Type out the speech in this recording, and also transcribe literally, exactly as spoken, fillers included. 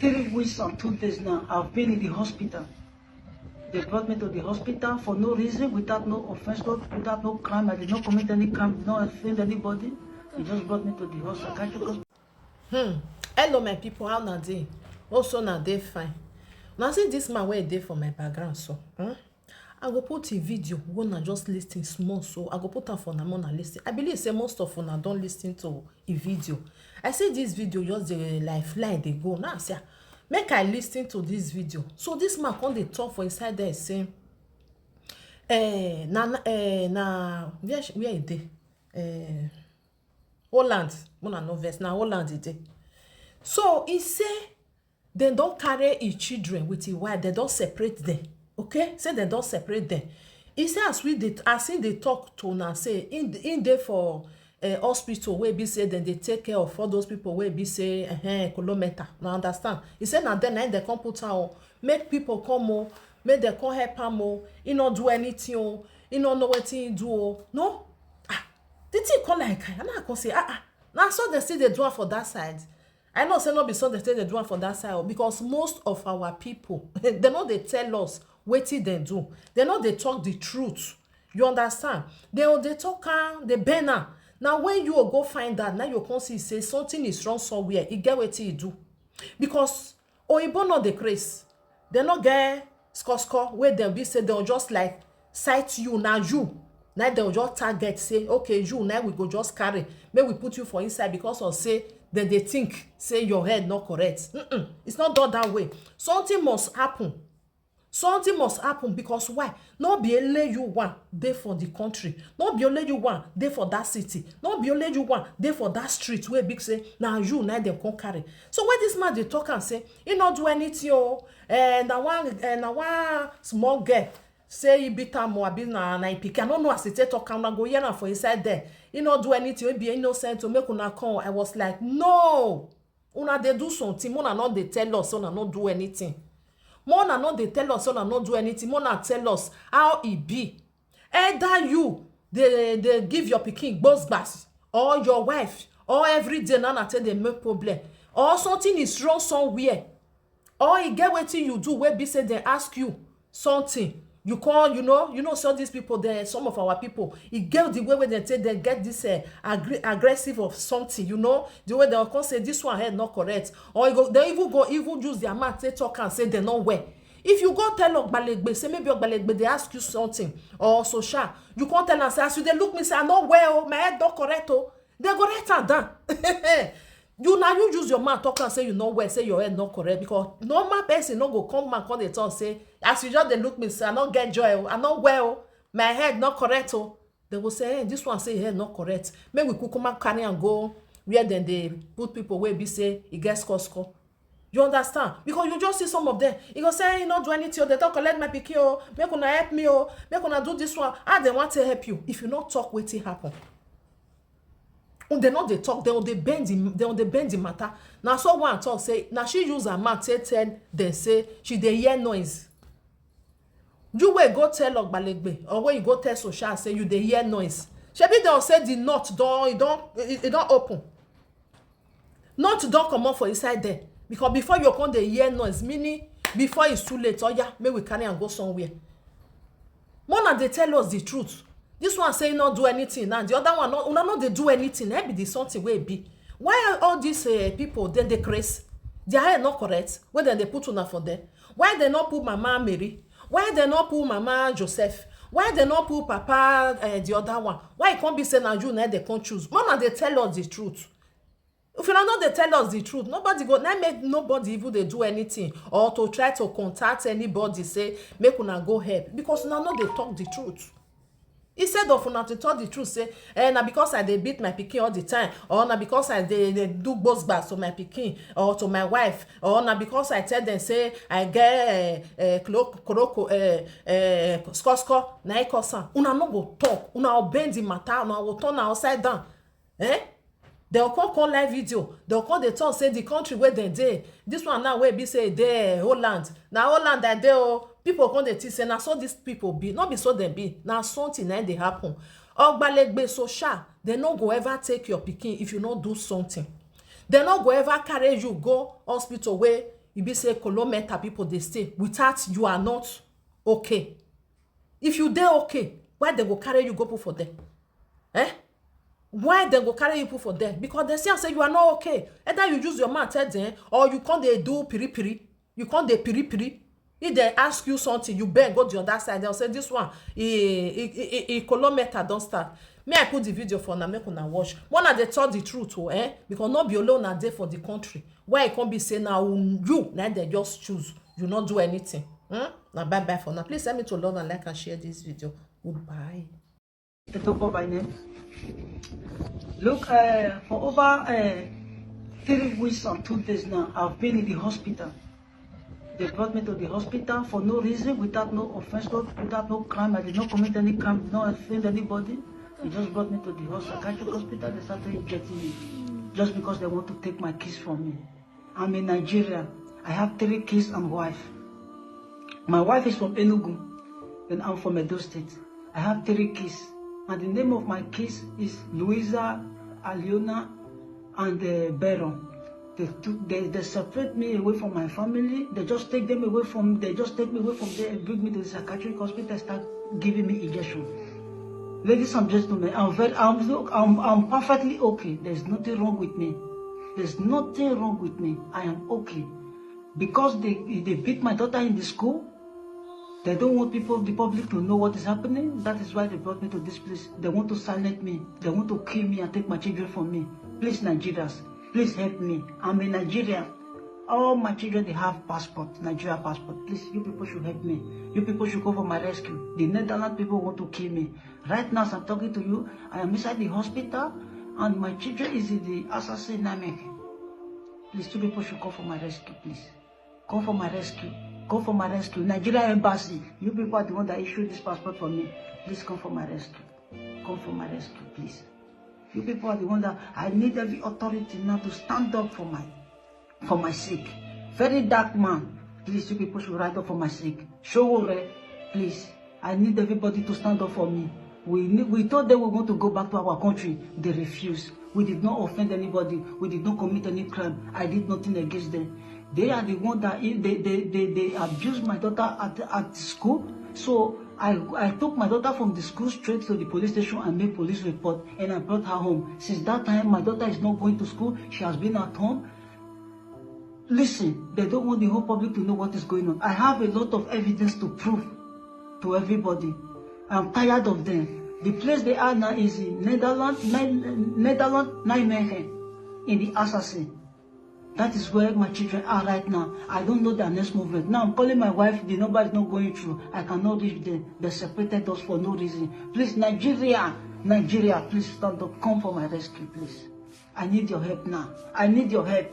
Three weeks and two days now, I've been in the hospital. They brought me to the hospital for no reason, without no offense, no, without no crime. I did not commit any crime, did not offend anybody. They just brought me to the hospital. Hmm. Hello, my people. How na dey? Also, na dey fine. Now see this man where dey for my background, so hmm? I go put a video. Wanna just listen small, so I go put am for una, una listen. I believe say most of una don't listen to a video. I see this video just the lifeline they go now. See, ah, make I listen to this video. So this man come dey talk for inside there say, eh, na na- eh, na where sh- where e dey? Eh, Holland. Una no vex, na Holland e dey. So he say dem don carry him children with him wife, dem don separate them. Okay, say dem don separate them. He say as we dey as him dey talk to una say him him dey for uh, hospital wey be say dem dey take care of all those people wey be say uh, kilometer. Una understand? He say na there na him dem come put am o, make people come o, make dem come help am o. He no do anything o, he no know wetin he do o. No, ah, the thing come like and I come say ah ah, na so dem still dey do am for that side. I know say no be so dem take dey do am for that side o, because most of our people dem no dey tell us wetin dem do. Dem no dey talk the truth. You understand? Dem go dey talk am, dey bend am. Na when you go find out, na you come see say something is wrong somewhere. E get wetin e do. Because oyibo no dey craze. Dem no get score score wey dem be say dem just like sight you, na you. Na dem just target say, okay, you na we go just carry, make we put you for inside because of say dem dey think say your head no correct. Mm-mm. It's not done that way. Something must happen. Something must happen because why? No be only you one dey for the country. No be only you one dey for that city. No be only you one dey for that street wey big say na you na dem come carry. So when this man dey talk am say he no do anything o, eh, na one eh, na one small girl say he beat am o, abi na na him pikin. I no know as he take talk am, una go hear am for inside there. He no do anything, he be innocent o, make una come. I was like, no, una dey do something, una no dey tell us, una no do anything. Una no dey tell us, una no do anything, una tell us how e be. Either you dey dey give your pikin gbos gbas, or your wife, or every day na na take dey make problem, or something is wrong somewhere, or e get wetin you do wey be say dem ask you something, you come, you know, you know, so these people, dem, some of our people, e get the way wey dem take dem get this uh, aggre- aggressive of something, you know, the way dem come say this one head not correct, or e go, dem even go even use their mouth take talk and say dem no well. If you go tell Ogbalegbe say maybe Ogbalegbe dey ask you something or social, you come tell am say as you dey look me say I no well o, my head don correct o, dem go write am down. You na you use your mouth talk am say you no well, say your head no correct, because normal person no go come man come dey talk say as you just dey look me say I no get joy o, I no well o, my head no correct o. Dem go say, hey, this one say head no correct, make we kukuma carry am go where dem dey put people wey be say e get score score. You understand? Because you just see some of them, e go say he no do anything o, dem don collect my pikin o, make una help me o, make una do this one. How dem wan take help you if you no talk wetin happen? Dem no dey talk, dem dey bend the dem dey bend the matter. Na so one talk say na she use her mouth take tell dem say she dey hear noise. You wey go tell Ogbalegbe or wey you go tell social say you dey hear noise, shebi dem say the knot don e don e e don open. Knot don comot for inside there, because before you come dey hear noise, meaning before it's too late, oya, make we carry am go somewhere. Mona dey tell us the truth. This one say no do anything now, the other one no, una no dey do anything. Na be the something wey e be. Why all these uh, people dem dey craze? Their head no correct wey dem dey put una for there? Why dem no put Mama Mary? Why dem no put Mama Joseph? Why dem no put Papa uh, the other one? Why e come be say na you na dem come choose? Mona dey tell us the truth. If una no dey tell us the truth, nobody go na make nobody even dey do anything or to try to contact anybody say make una go help, because una no dey talk the truth. Instead of una to talk the truth say eh na because I dey beat my pikin all the time, or na because I dey dey do gbos gbas to my pikin or to my wife, or na because I tell dem say I get eh eh klo- koroko eh eh skosko, na e cause am. Una no go talk, una go bend the matter, una go turn am upside down. Eh? Dem come come live video, dem come dey talk say the country wey dem dey, this one now wey be say e dey eh, Holland, na Holland I dey o. People come dey think say na so these people be, no be so dem be, na something na dey happen. Ogbalegbe social, dem no go ever take your pikin if you no do something. Dem no go ever carry you go hospital wey E be say Kolometa people dey stay without you are not okay. If you dey okay, why dem go carry you go put for there? Eh? Why dem go carry you put for there? Because dem see am say you are not okay. Either you use your mouth tell dem, or you come dey do piri piri. You come dey piri piri. If dem ask you something, you beg go the other side. Dem say this one, e e e e Kolometa don start. Me, I put the video for una, make una watch. Una dey talk the truth o, eh? Because no be only una dey for the country. Why e come be say na you na dem just choose? You no do anything. Hmm? Na bye bye for now. Please help me to love and like and share this video. Goodbye. Etopo by name. Look, uh, for over uh, three weeks and two days now, I've been in the hospital. They brought me to the hospital for no reason, without no offense, no, without no crime. I did not commit any crime, did not offend anybody. They just brought me to the hospital, psychiatric hospital. They started injecting me just because they want to take my kids from me. I'm in Nigeria. I have three kids and wife. My wife is from Enugu, and I'm from Edo State. I have three kids, and the name of my kids is Louisa, Aliona, and uh, Baron. They took, they, they separate me away from my family. They just take them away from, they just take me away from there and bring me to the psychiatric hospital and start giving me injection. Ladies and gentlemen, I'm very, I'm, I'm, I'm perfectly okay. There's nothing wrong with me. There's nothing wrong with me. I am okay. Because they, they beat my daughter in the school, they don't want people, the public, to know what is happening. That is why they brought me to this place. They want to silence me. They want to kill me and take my children from me. Please, Nigerians, please help me. I'm a Nigerian. All my children, they have passport, Nigeria passport. Please, you people should help me. You people should come for my rescue. The Netherlands people want to kill me. Right now, as I'm talking to you, I am inside the hospital, and my children is in the assassin Namek. Please, you people should come for my rescue, please. Come for my rescue. Come for my rescue. Nigeria embassy, you people are the one that issued this passport for me. Please come for my rescue. Come for my rescue, please. You people are the one that I need every authority now to stand up for my for my sake. Very dark man, please, you people should rise up for my sake. Sowore, please, I need everybody to stand up for me. We need, we told them we want to go back to our country. They refused. We did not offend anybody. We did not commit any crime. I did nothing against them. They are the one that they they they, they abused my daughter at at school. So I I took my daughter from the school straight to the police station and made police report, and I brought her home. Since that time, my daughter is not going to school. She has been at home. Listen, they don't want the whole public to know what is going on. I have a lot of evidence to prove to everybody. I'm tired of them. The place they are now is in Netherlands, Netherlands, Nijmegen, in the assassin. That is where my children are right now. I don't know their next movement. Now I'm calling my wife. The number is not going through. I cannot reach them. They separated us for no reason. Please, Nigeria, Nigeria, please stand up. Come for my rescue, please. I need your help now. I need your help.